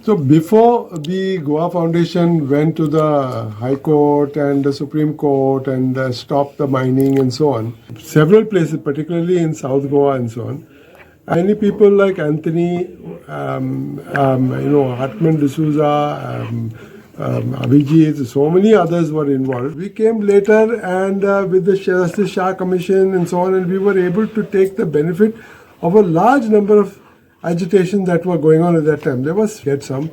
So before the Goa Foundation went to the High Court and the Supreme Court and stopped the mining and so on, several places, particularly in South Goa and so on, many people like Anthony, Hartman D'Souza, Abhijit, so many others were involved. We came later and with the Justice Shah Commission and so on, and we were able to take the benefit of a large number of agitation that were going on at that time. There was get some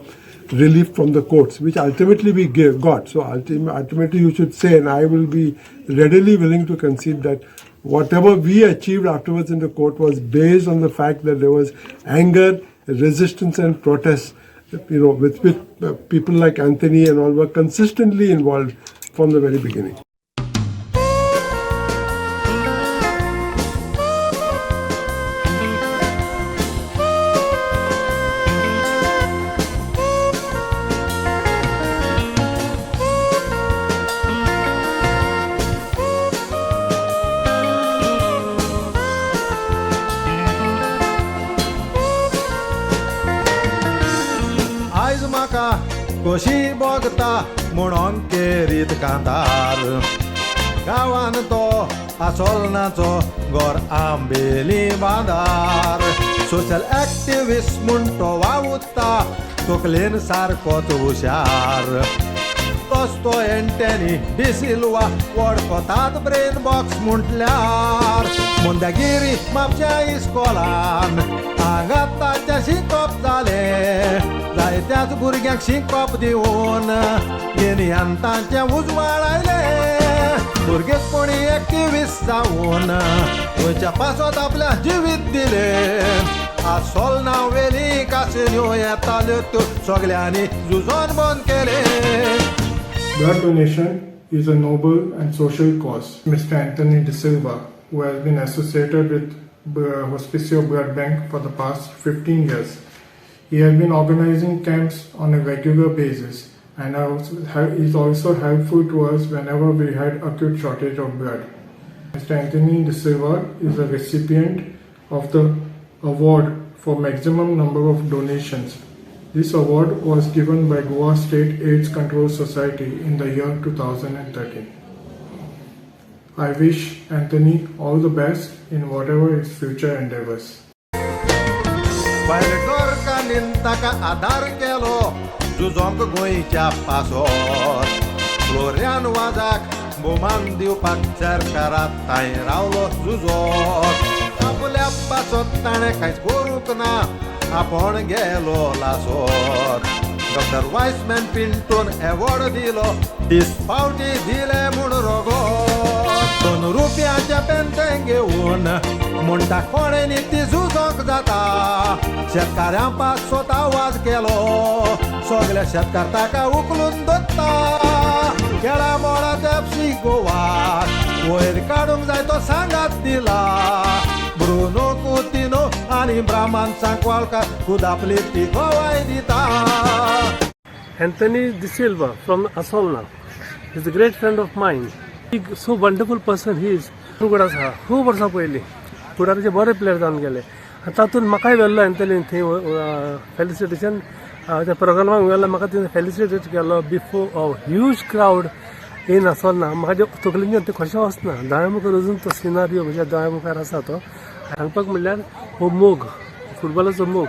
relief from the courts, which ultimately we got. So ultimately, you should say, and I will be readily willing to concede that whatever we achieved afterwards in the court was based on the fact that there was anger, resistance, and protest. With people like Anthony and all were consistently involved from the very beginning. आयज म्हाका खोशी भोगता म्हणून केरीत कांतार गांवान तो आसोलनाचो गोर आंबेली बांदार social activist म्हूण तो वावुरता तकलेन सारकोच हुशार तस तो एंटनी डिसिल्वा वळखतात ब्रेन बॉक्स म्हटल्यार मुंदागिरी म्हापश्या इस्कोलान हांगा ताचें शिकप जालें जायत्याच भुरग्यांक शिकप दिवन गिन्यान तांचें उजवाड आयलें भुरगेपणी एक्टिविस्ट जावन गोंयच्या पासत आपल्या जिवीत दिलें आसोलना वेली कासन्यो येताल्यो त्यो सगल्यांनी झुजोन बंद केलें. Blood donation is a noble and social cause. Mr. Anthony D'Silva, who has been associated with Hospicio Blood Bank for the past 15 years, he has been organizing camps on a regular basis and is also helpful to us whenever we had acute shortage of blood. Mr. Anthony D'Silva is a recipient of the award for maximum number of donations. This award was given by Goa State AIDS Control Society in the year 2013. I wish Anthony all the best in whatever his future endeavors. भायर गोरकांनी ताका आदार केलो झुजोंक गोंयच्या पासत Florian वाजाक भोवमान दिवपाक सरकारात थंय रावलो झुजोत आपल्या पासत ताणें कांयच करूंक ना आपूण गेलो लासत डॉक्टर वायसमॅन पिंटून एवॉर्ड दिलो तीस फावटी दिले म्हूण रोगोत दोन रुपयाचें पेंतें घेवन म्हणटा कोणें न्ही ती झुजोंक जाता शेतकाऱ्यां पासत आवाज केलो सगळे शेतकार ताका उखलून दवरता खेळा मोळात एफसी गोवाक वयर काडूंक जाय तो सांगात दिला ब्रुनो कुतिनो आनी ब्राह्मण सांकवाळकार खुद आपली ती गोवाय दिता. Anthony D'Silva from Asolna. He's a great friend of mine. He, so wonderful person he is. फुगड आसा खूब वर्सां पयलीं फुडाराचे बरे प्लेयर जावन गेले आनी तातूंत म्हाकाय व्हेल्लो एन्थनीन थंय फेलिसिटेशन त्या प्रोग्रामाक व्हेलो म्हाका थंय फेलिसिटेट केलो before a huge crowd in Assolna. म्हाका तकलेन तें कशें वचना दोळ्या मुखार अजून तो सिनारियो म्हज्या दोळ्या मुखार आसा तो सांगपाक म्हणल्यार हो मोग फुटबॉलाचो मोग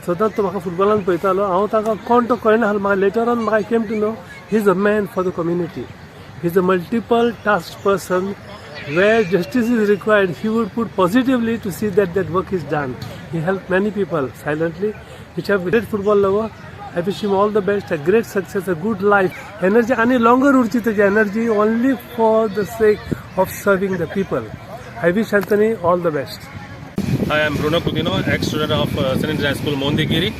सदांच तो म्हाका फुटबॉलान पळयतालो. हांव ताका कोण तो कळना आसलो म्हाका लेटर ऑन म्हाका came to know he is a man for the community. He is a multiple task person. Where justice is required, he would put positively to see that that work is done. He helped many people silently, which have great football lover. I wish him all the best, a great success, a good life. Energy, आणि longer उरची ताची energy only for the sake of serving the people. I wish Anthony all the best. Hi, I'm Bruno Coutinho, ex-student of St. Anthony High School, Mondigiri,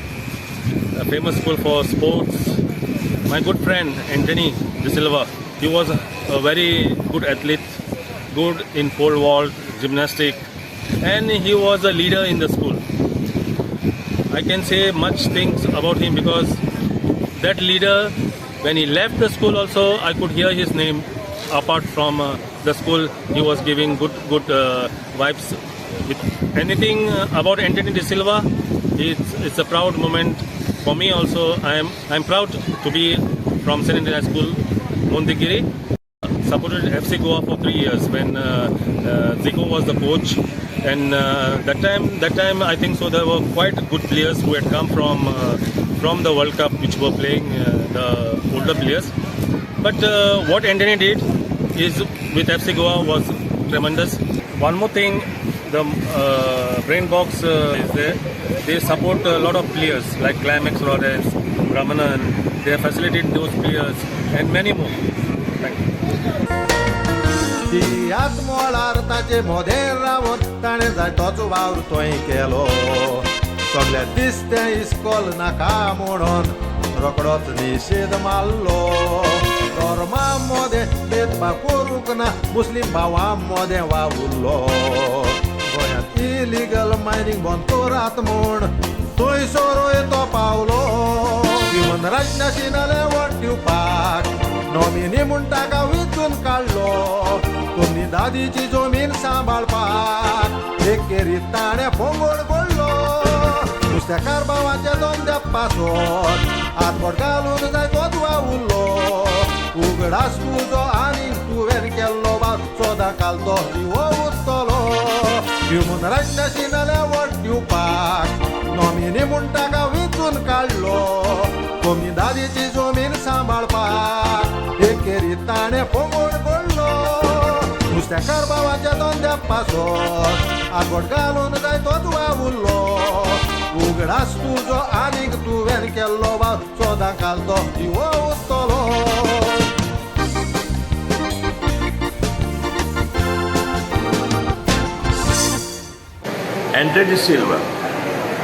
a famous school for sports. My good friend Anthony D'Silva, he was a very good athlete, good in pole vault, gymnastic, and he was a leader in the school. I can say much things about him because that leader, when he left the school also, I could hear his name. Apart from the school, he was giving good vibes. With anything about Anthony D'Silva, it's a proud moment. For me also, I am proud to be from St. Anthony High School, Mondigiri. Supported FC Goa for 3 years when Zico was the coach, and that time I think so there were quite good players who had come from the World Cup, which were playing the older players. But what Anthony did is with FC Goa was tremendous. One more thing, the Brain Box is there. They support a lot of players like Climax Lawrence, Ramanan. They have facilitated those players and many more. Thank you. तियात्र मळार ताचे मोदें रावन ताणें जायतोच वावर थंय केलो. सगळे दिसतें इस्कोल नाका म्हणून रोकडोच निशेद मारलो. धर्मा मोदें भेदभाव करूंक ना, मुस्लीम भावां मोदें वावुरलो. गोंयांत इलिगल मायनींग बंद करात म्हूण थंयसरूय तो पावलो. ह्युमन रायट्स नाशिनाले वोट दिवपाक नॉमिनी म्हूण ताका विंचून काडलो. कोमुनिदादीची जमीन सांबाळपाक एकेरी ताणें पोंगोळ पडलो. नुस्तेकार भावाच्या धंद्या पासत हातबोट घालून जायतोच वावुरलो. उगडास तुजो आनी तुवें केल्लो वावर सदां काल तो जिवो उरतलो. ह्युमन रायट्स नाशिनाले वोट दिवपाक नॉमिनी म्हूण ताका विंचून काडलो. कोमुनिदादीची जमीन सांबाळपाक एकेरी ताणें पोंगोळ पडलो. नुस्तेकार भावाच्या धंद्या पासत हातबोट घालून जायतोच वावुरलो. उगडास तुजो आनीक तुवें केल्लो वावर सदां काल तो जिवो उरतलो. एंटनी सिल्वा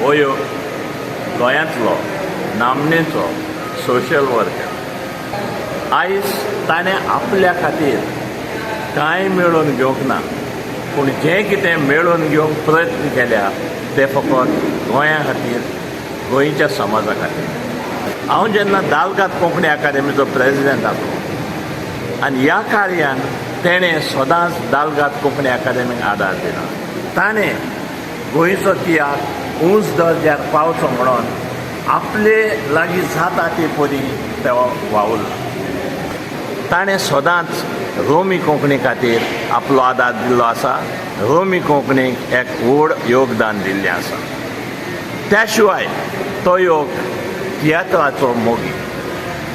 हो एक गोंयांतलो नामनेचो सोशल वर्कर. आयज ताणें आपल्या खातीर कांय मेळोवन घेवंक ना, पूण जें कितें मेळोवन घेवंक प्रयत्न केल्या ते फकत गोंया खातीर, गोंयच्या समाजा खातीर. हांव जेन्ना दालगाद कोंकणी अकादेमीचो प्रेजिडेंट आसलो आनी ह्या कार्यान तेणें सदांच दालगाद कोंकणी अकादेमीक आदार दिला. ताणें गोंयचो तियात्र उंच दर्ज्यार पावचो म्हणून आपले लागीं जाता ते परी तो वावुरला. ताणें सदांच रोमी कोंकणी खातीर आपलो आदार दिल्लो आसा, रोमी कोंकणीक एक व्हड योगदान दिल्लें आसा. त्या शिवाय तो एक तियात्राचो मोगी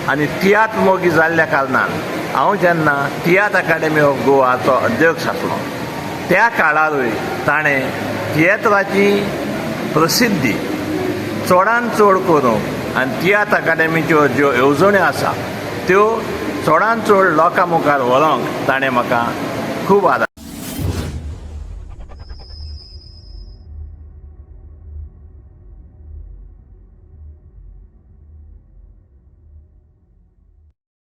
आनी तियात्र मोगी जाल्ल्या कारणान हांव जेन्ना तियात्र अकादेमी ऑफ गोवाचो अध्यक्ष आसलो त्या काळारूय ताणें तियात्राची प्रसिद्धी चडान चड करूंक आनी तियात्र अकादेमीच्यो ज्यो येवजण्यो आसा त्यो चडान चड लोकां मुखार व्हरूंक ताणें म्हाका खूब आदार